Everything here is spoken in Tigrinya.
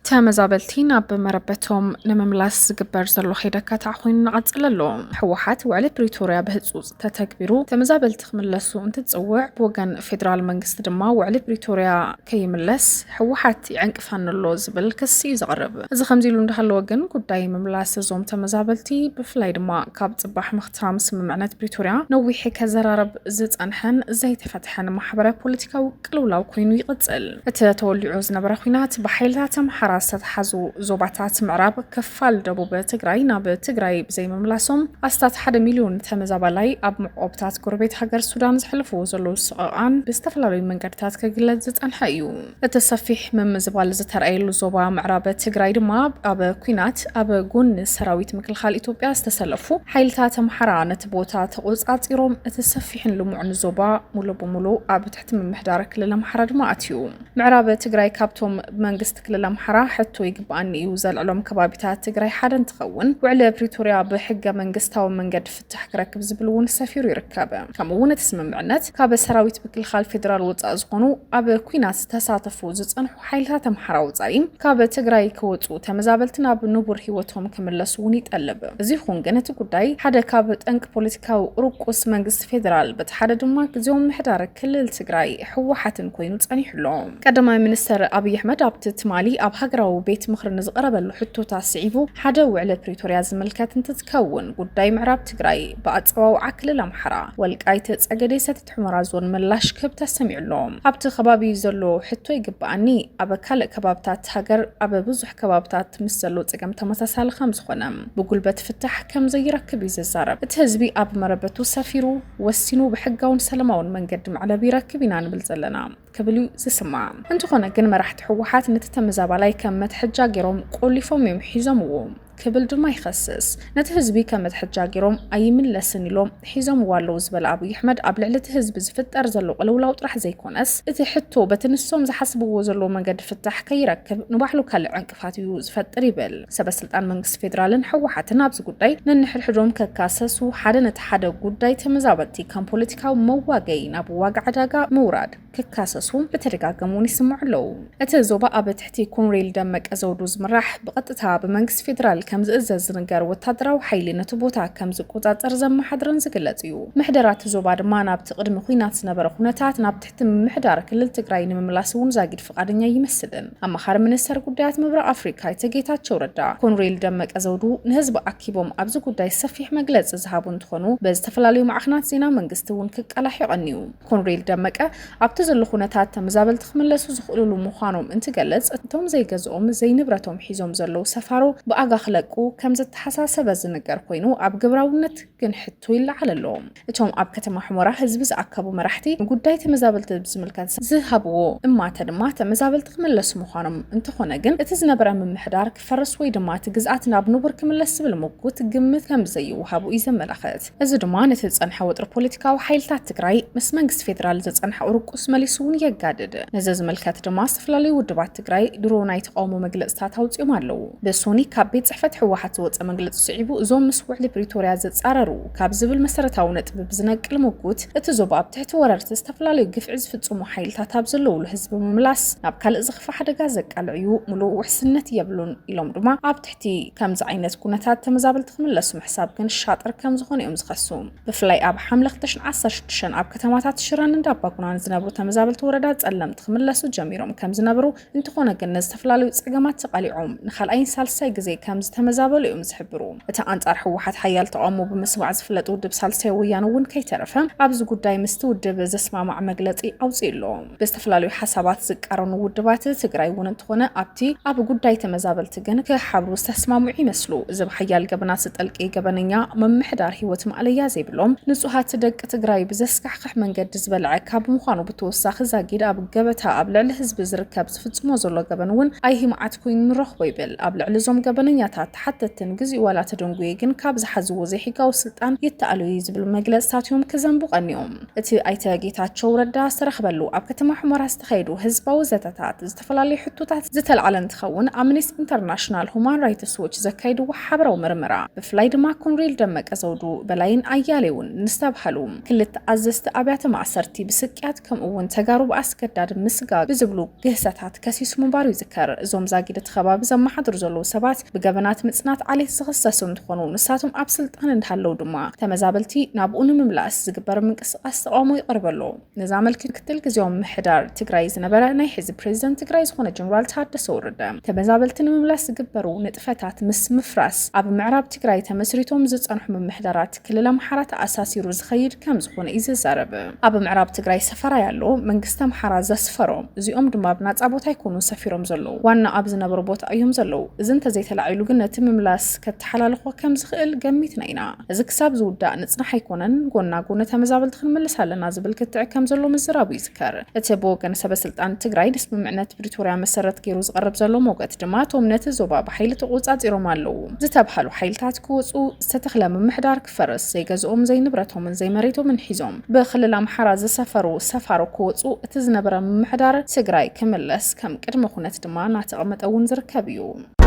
ተመዛበልቲ ናብ መረበቶም ንምምላስ ዝግበር ዘሎ ከይዲ ኣካታዕ ኮይኑ ንቐጽለሉ። ህወሓት ውዕሊ ፕሪቶርያ ብህጹጽ ተተግቢሩ ተመዛበልቲ ክምለሱ እንትጽውዕ፣ ብወገን ፌደራል መንግስቲ ድማ ውዕሊ ፕሪቶርያ ከይምለስ ህወሓት ይዕንቅፋኒ ኣሎ ዝብል ክሲ እዩ ዘቕርብ። እዚ ከምዚ ኢሉ እንዳሃለወ ግን፣ ጉዳይ ምምላስ እዞም ተመዛበልቲ ብፍላይ ድማ ካብ ጽባሕ ምኽታም ስምምዕነት ፕሪቶርያ ነዊሕ ከዘራርብ ዝጸንሐን ዘይተፈትሐን ማሕበረ ፖለቲካዊ ቅልውላው ኮይኑ ይቕጽል። እቲ ተወሊዑ ዝነበረ ኲናት ብሓይልታት ኣምሓራ ዝተተሓዙ ዞባታት ምዕራብ ክፋል ደቡብ ትግራይ ናብ ትግራይ ብዘይምምላሶም፣ ኣስታት ሓደ ሚልዮን ተመዛባላይ ኣብ መዕቆብታት ጎረቤት ሃገር ሱዳን ዘሕልፍዎ ዘለዉ ስቕቓን ብዝተፈላለዩ መንገድታት ክግለጽ ዝጸንሐ እዩ። እቲ ሰፊሕ ምምዝባል ዝተረኣየሉ ዞባ ምዕራብ ትግራይ ድማ፣ ኣብ ኲናት ኣብ ጎኒ ሰራዊት ምክልኻል ኢትዮጵያ ዝተሰለፉ ሓይልታት ኣምሓራ ነቲ ቦታ ተቖጻጺሮም፣ እቲ ሰፊሕን ልሙዕን ዞባ ሙሉ ብሙሉ ኣብ ትሕቲ ምምሕዳር ክልል ኣምሓራ ድማ ኣትዩ። ምዕራብ ትግራይ ካብቶም ብመንግስቲ ክልል ኣምሓራ ሕቶ ይግባኣኒ እዩ ዘልዕሎም ከባቢታት ትግራይ ሓደ እንትኸውን፣ ውዕሊ ፕሪቶርያ ብሕገ መንግስታዊ መንገዲ ፍታሕ ክረክብ ዝብል እውን ሰፊሩ ይርከብ። ከምኡ እውን እቲ ስምምዕነት ካብ ሰራዊት ምክልኻል ፌደራል ወፃኢ ዝኾኑ፣ ኣብ ኲናት ዝተሳተፉ ዝፀንሑ ሓይልታት ኣምሓራ ወፃኢ፣ ካብ ትግራይ ክወፁ፣ ተመዛበልቲ ናብ ንቡር ህይወቶም ክምለሱ እውን ይጠልብ። እዚ ይኹን ግን፣ እቲ ጉዳይ ሓደ ካብ ጠንቂ ፖለቲካዊ ቁርቁስ መንግስቲ ፌደራል፣ በቲ ሓደ ድማ ግዜያዊ ምምሕዳር ክልል ትግራይ ህወሓትን ኮይኑ ጸኒሑ ኣሎ። ቀዳማይ ሚኒስተር ኣብይ ኣሕመድ ኣብቲ ትማሊ ኣብ ሃገራዊ ቤት ምኽሪ ንዝቐረበሉ ሕቶታት ስዒቡ፣ ሓደ ውዕሊ ፕሪቶርያ ዝምልከት እንትትከውን፣ ጉዳይ ምዕራብ ትግራይ ብኣጸዋውዓ ክልል ኣምሓራ፣ ወልቃይት ጸገዴ ሰቲት ሑመራ ዞን ምላሽ ክህብ ተሰሚዑ ኣሎ። ኣብቲ ከባቢ ዘሎ ሕቶ ይግባኣኒ፣ ኣብ ካልእ ከባብታት ሃገር ኣብ ብዙሕ ከባብታት ምስ ዘሎ ጸገም ተመሳሳሊ ከም ዝኾነ፣ ብጉልበት ፍታሕ ከም ዘይረክብ እዩ ዝዛረብ። እቲ ህዝቢ ኣብ መረበቱ ሰፊሩ፣ ወሲኑ፣ ብሕጋውን ሰላማውን መንገዲ መዕለቢ ይረክብ ኢና ንብል ዘለና ክብል እዩ ዝስማዕ። እንተኾነ ግን፣ መራሕቲ ህወሓት ነቲ ተመዛባላይ ከም መትሐጃ ገይሮም ቆሊፎም እዮም ሒዞምዎ ክብል ድማ ይኸስስ። ነቲ ህዝቢ ከም መትሐጃ ገይሮም ኣይምለስን ኢሎም ሒዞምዎ ኣለዉ ዝበለ ኣብይ ኣሕመድ፣ ኣብ ልዕሊ እቲ ህዝቢ ዝፍጠር ዘሎ ቅልውላው ጥራሕ ዘይኮነስ፣ እቲ ሕቶ በቲ ንሶም ዝሓስብዎ ዘለዉ መንገዲ ፍታሕ ከይረክብ ንባዕሉ ካልእ ዕንቅፋት እዩ ዝፈጥር ይብል። ሰበ ስልጣን መንግስቲ ፌደራልን ህወሓትን ኣብዚ ጉዳይ ነንሕድሕዶም ከካሰሱ፣ ሓደ ነቲ ሓደ ጉዳይ ተመዛበልቲ ከም ፖለቲካዊ መዋገይ ናብ ዋጋ ዕዳጋ ምውራድ ክካሰሱ ብተደጋጋሚ እውን ይስምዑ ኣለዉ። እቲ ዞባ ኣብ ትሕቲ ኮንሬል ደመቀ ዘውዱ ዝምራሕ፣ ብቐጥታ ብመንግስቲ ፌደራል ከም ዝእዘዝ ዝንገር ወታደራዊ ሓይሊ ነቲ ቦታ ከም ዝቆጻጸር ዘመሓድርን ዝግለጽ እዩ። ምሕደራ እቲ ዞባ ድማ ናብቲ ቅድሚ ኲናት ዝነበረ ኩነታት፣ ናብ ትሕቲ ምምሕዳር ክልል ትግራይ ንምምላስ እውን ዛጊድ ፍቓደኛ ኣይመስልን። ኣማኻሪ ሚኒስተር ጉዳያት ምብራቕ ኣፍሪካ ኣይተ ጌታቸው ረዳ፣ ኮንሬል ደመቀ ዘውዱ ንህዝቢ ኣኪቦም ኣብዚ ጉዳይ ሰፊሕ መግለጺ ዝሃቡ እንትኾኑ፣ በዝተፈላለዩ ማዕኸናት ዜና መንግስቲ እውን ክቃላሕ ይቐንዩ። ኮንሬል ደመቀ ኣብቲ ዘሎ ኩነታት ተመዛበልቲ ክምለሱ ዝኽእልሉ ምዃኖም እንትገልጽ፣ እቶም ዘይገዝኦም ዘይንብረቶም ሒዞም ዘለዉ ሰፋሮ ብኣጋ ክለቁ ከም ዘተሓሳሰበ ዝንገር ኮይኑ፣ ኣብ ግብራውነት ግን ሕቶ ይለዓል ኣሎ። እቶም ኣብ ከተማ ሑመራ ህዝቢ ዝኣከቡ መራሕቲ ንጉዳይ ተመዛበልቲ ብዝምልከት ዝሃብዎ እማተ ድማ፣ ተመዛበልቲ ክምለሱ ምዃኖም፣ እንተኾነ ግን እቲ ዝነበረ ምምሕዳር ክፈርስ ወይ ድማ እቲ ግዝኣት ናብ ንቡር ክምለስ ዝብል ምጉት ግምት ከም ዘይወሃቡ እዩ ዘመላኽት። እዚ ድማ ነቲ ዝጸንሐ ወጥሪ ፖለቲካዊ ሓይልታት ትግራይ ምስ መንግስቲ ፌደራል ዘጸንሐ ቁርቁስ መሊሱ እውን የጋድድ። ነዚ ዝምልከት ድማ ዝተፈላለዩ ውድባት ትግራይ ድሮ ናይ ተቃውሞ መግለጽታት ኣውጺኦም ኣለዉ። ብሶኒ ካብ ቤት ጽሕፈት ህወሓት ዝወጸ መግለጺ ስዒቡ፣ እዞም ምስ ውዕሊ ፕሪቶርያ ዝጻረሩ ካብ ዝብል መሰረታዊ ነጥቢ ብዝነቅል ምጉት፣ እቲ ዞባ ኣብ ትሕቲ ወረርቲ ዝተፈላለዩ ግፍዒ ዝፍጽሙ ሓይልታት ኣብ ዘለውሉ ህዝቢ ምምላስ ናብ ካልእ ዝኽፋ ሓደጋ ዘቃልዕ እዩ፣ ምሉእ ውሕስነት የብሉን ኢሎም ድማ፣ ኣብ ትሕቲ ከምዚ ዓይነት ኩነታት ተመዛበልቲ ክምለሱ ምሕሳብ ግን ሻጥር ከም ዝኾነ እዮም ዝኸሱ። ብፍላይ ኣብ ሓምለ ክልተ ሽሕን ዓሰርተ ሽዱሽተን ኣብ ከተማታት ሽረን እንዳባጉናን ዝነብሩ ተመዛበልቲ ወረዳ ጸለምቲ ክምለሱ ጀሚሮም ከም ዝነበሩ፣ እንተኾነ ግን ንዝተፈላለዩ ጸገማት ተቓሊዖም ንኻልኣይን ሳልሳይ ግዜ ከም ዝተመዛበሉ እዮም ዝሕብሩ። እቲ ኣንጻር ህወሓት ሓያል ተቓውሞ ብምስማዕ ዝፍለጥ ውድብ ሳልሳይ ወያነ እውን ከይተረፈ ኣብዚ ጉዳይ ምስቲ ውድብ ዘስማማዕ መግለጺ ኣውጺኡ ኣሎ። ብዝተፈላለዩ ሓሳባት ዝቃረኑ ውድባት ትግራይ እውን እንተኾነ፣ ኣብቲ ኣብ ጉዳይ ተመዛበልቲ ግን ክሓብሩ ዝተስማምዑ ይመስሉ። እዚ ብሓያል ገበናት ዝጠልቂ ገበነኛ ምምሕዳር ህይወት ማእለያ ዘይብሎም ንጹሃት ደቂ ትግራይ ብዘስካሕክሕ መንገዲ ዝበልዐ ካብ ምዃኑ ብተወሳኺ፣ ዛጊድ ኣብ ገበታ ኣብ ልዕሊ ህዝቢ ዝርከብ ዝፍጽሞ ዘሎ ገበን እውን ኣይሂ መዓት ኮይኑ ንረኽቦ ይብል። ኣብ ልዕሊ እዞም ገበነኛታት ተሓተትን ግዜኡ ዋላ ተደንጉየ ግን ካብ ዝሓዝዎ ዘይሕጋዊ ስልጣን ይተኣሉ እዩ ዝብሉ መግለፅታት እዮም ክዘንቡ ቀኒዮም። እቲ ኣይተ ጌታቸው ረዳ ዝተረኽበሉ ኣብ ከተማ ሑመራ ዝተኻየዱ ህዝባዊ ዘተታት ዝተፈላለዩ ሕቶታት ዝተልዓለ እንትኸውን፣ ኣምነስቲ ኢንተርናሽናል፣ ሁማን ራይትስ ዎች ዘካየድዎ ሓበራዊ ምርመራ፣ ብፍላይ ድማ ኮንሬል ደመቀ ዘውዱ በላይን ኣያሌውን ንዝተብሃሉ ክልተ ኣዘዝቲ ኣብያተ ማእሰርቲ ብስቅያት ከምኡ እውን ተጋሩ ብኣስገዳድ ምስጋግ ብዝብሉ ግህሰታት ከሲሱ ምንባሩ ይዝከር። እዞም ዛጊድ እቲ ከባቢ ዘመሓድሩ ዘለዉ ሰባት ብገበናት ምጽናት ዓሌት ዝኽሰሱ እንትኾኑ፣ ንሳቶም ኣብ ስልጣን እንዳሃለዉ ድማ ተመዛበልቲ ናብኡ ንምምላስ ዝግበር ምንቅስቃስ ተቃውሞ ይቐርበሉ። ነዚ ኣመልኪቱ ምክትል ግዜያዊ ምምሕዳር ትግራይ ዝነበረ ናይ ሕዚ ፕሬዚደንት ትግራይ ዝኾነ ጀነራል ታደሰ ወረደ፣ ተመዛበልቲ ንምምላስ ዝግበሩ ንጥፈታት ምስ ምፍራስ ኣብ ምዕራብ ትግራይ ተመስሪቶም ዝጸንሑ ምምሕዳራት ክልል ኣምሓራ ተኣሳሲሩ ዝኸይድ ከም ዝኾነ እዩ ዝዛረብ። ኣብ ምዕራብ ትግራይ ሰፈራ ያለው መንግስቲ ኣምሓራ ዘስፈሮም፣ እዚኦም ድማ ኣብ ናጻ ቦታ ኣይኮኑን ሰፊሮም ዘለዉ፣ ዋና ኣብ ዝነበሩ ቦታ እዮም ዘለዉ። እዚ እንተዘይተላዒሉ ግን ነቲ ምምላስ ከተሓላልኾ ከም ዝኽእል ገሚትና ኢና። እዚ ክሳብ ዝውዳእ ንጽናሕ ኣይኮነን፣ ጎና ጎኒ ተመዛበልቲ ክንምልስ ኣለና ዝብል ክትዕ ከም ዘሎ ምዝራቡ ይዝከር። እቲ ብወገን ሰበ ስልጣን ትግራይ ንስምምዕነት ፕሪቶርያ መሰረት ገይሩ ዝቐርብ ዘሎ ሞገት ድማ፣ እቶም ነቲ ዞባ ብሓይሊ ተቆጻጺሮም ኣለዉ ዝተብሃሉ ሓይልታት ክወጹ፣ ዝተተኽለ ምምሕዳር ክፈርስ፣ ዘይገዝኦም፣ ዘይንብረቶምን ዘይመሬቶምን ሒዞም ብክልል ኣምሓራ ዝሰፈሩ ሰፋሮ ክወጹ፣ እቲ ዝነበረ ምምሕዳር ትግራይ ክምለስ ከም ቅድመ ኩነት ድማ እናተቐመጠ እውን ዝርከብ እዩ።